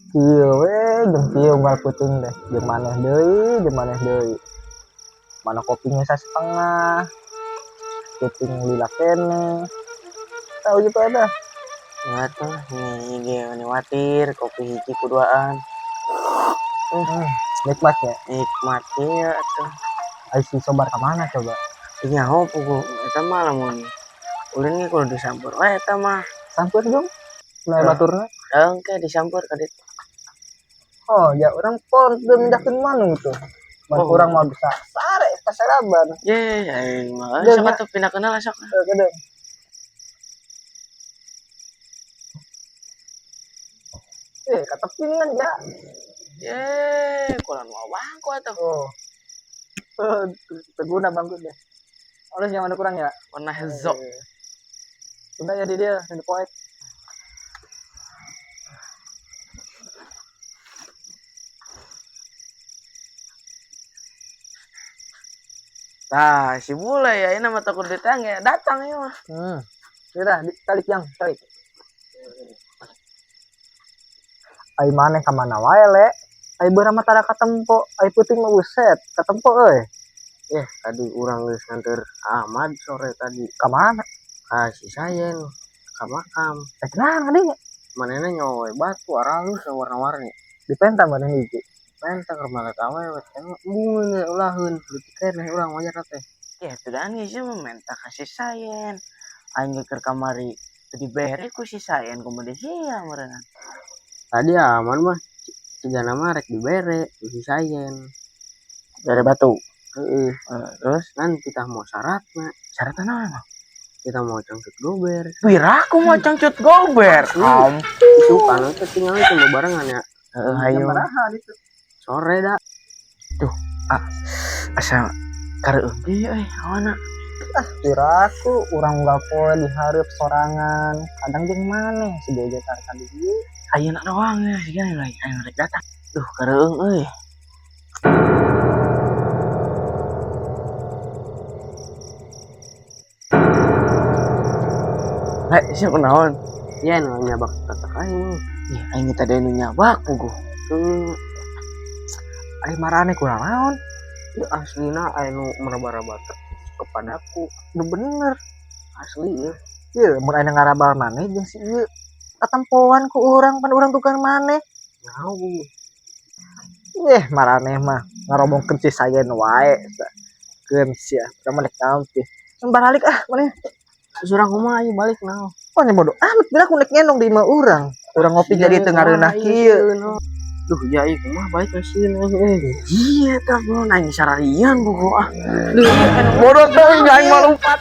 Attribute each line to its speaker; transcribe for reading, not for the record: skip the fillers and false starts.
Speaker 1: Kieu we jeung kieu unggal peuting teh, jeung maneh deui, jeung maneh deui. Mana kopinya sasetengah. Peuting lila keneh. Tahu gitu ada.
Speaker 2: Ya tuh, nih ge watir kopi hiji kuduaan.
Speaker 1: Nikmat ya.
Speaker 2: Nikmat ya tuh.
Speaker 1: Ai si sobar ka mana coba?
Speaker 2: Nyaho puguh eta mah lamun ulin ge kudu disampur we eta mah.
Speaker 1: Sampur dong. Nah, baturna.
Speaker 2: Engke disampur ka ditu.
Speaker 1: Oh, ya orang pon teu mindahkeun manung tuh. Mun
Speaker 2: Oh.
Speaker 1: urang mah bisa sare pasaraban.
Speaker 2: Ye, aing mah
Speaker 1: Deung,
Speaker 2: sok
Speaker 1: ya.
Speaker 2: Atuh pindah lah sok.
Speaker 1: Heuh, geudeung. Eh, katepingan ya.
Speaker 2: Ye, kurang mau bangku atuh.
Speaker 1: Oh. Teguna bangku deh. Oleh yang mana kurang ya?
Speaker 2: Warna hezo.
Speaker 1: Udah jadi dia ini poek.
Speaker 2: Tah, si bule ya ini mah takut ditangge, datang ieu mah.
Speaker 1: Sudah, tarik yang, tarik. Ai maneh ka mana wae, Le? Ai beurang mah tara katempo, ai peuting mah buset, katempo euy.
Speaker 2: Tadi urang geus nganter Ahmad sore tadi.
Speaker 1: Ka mana?
Speaker 2: Ka si Sayen, ka makam.
Speaker 1: Eh, kunaon kadinya?
Speaker 2: Manehna nyawa we batu aralus warna-warni.
Speaker 1: Dipenta maneh hiji.
Speaker 2: Penta keur malet awewe teh embungeun we ulaheun, leutik keneh urang wajar teh. Ya tuh geus mah menta ka si Sayen. Aing ge keur kamari teu dibere ku si Sayen kumaha sia meureunna. Tadi aman mah cigana mah rek dibere ku si Sayen. Bere batu. Heeh. Terus kan kita mau syaratna. Syaratna naon emang? Kita mau cangcut gober. Piraku mau cangcut gober. Ampun. Itu kan teh tinggal itu mau barengan ya. Heeh, hayu.
Speaker 1: Sabaraha ditu?
Speaker 2: Sore dah. Tuh, asa kareueung kieu euy awana.
Speaker 1: Ah, piraku urang unggal poe dihareup sorangan. Kadang jeung maneh si Bojo tarik ka dieu.
Speaker 2: Ayeuna doang ya siga lain aing rek datang. Duh, kareueung euy. Hei, siapa naon? Ya, nu nyabak tetek aing. Ih, aing tadi nu nyabak puguh. Tuh,
Speaker 1: Ai marane kurang naon?
Speaker 2: Ya aslina aya nu meraba-raba kepadaku.
Speaker 1: Nu bener.
Speaker 2: Asli ya.
Speaker 1: Ieu mun aya ngarabal maneh jeung si ieu katempoan ku urang pan urang tukang maneh.
Speaker 2: Nyaho puguh.
Speaker 1: Eh, maraneh mah ngarobongkeun si Sayen wae. Keun sia, urang mah rek ngampi. Baralik ah maneh.
Speaker 2: Terus urang kumaha ieu balik naon?
Speaker 1: Oh nya bodo amat bila ku nek ngendong di imah urang. Urang ngopi jadi teu ngareunah kieu.
Speaker 2: Duh, ya ieu kumaha balik ka sieun euy. Iya tah mun aing sararian puguh ah. Bodoh teuing aing mah lompat.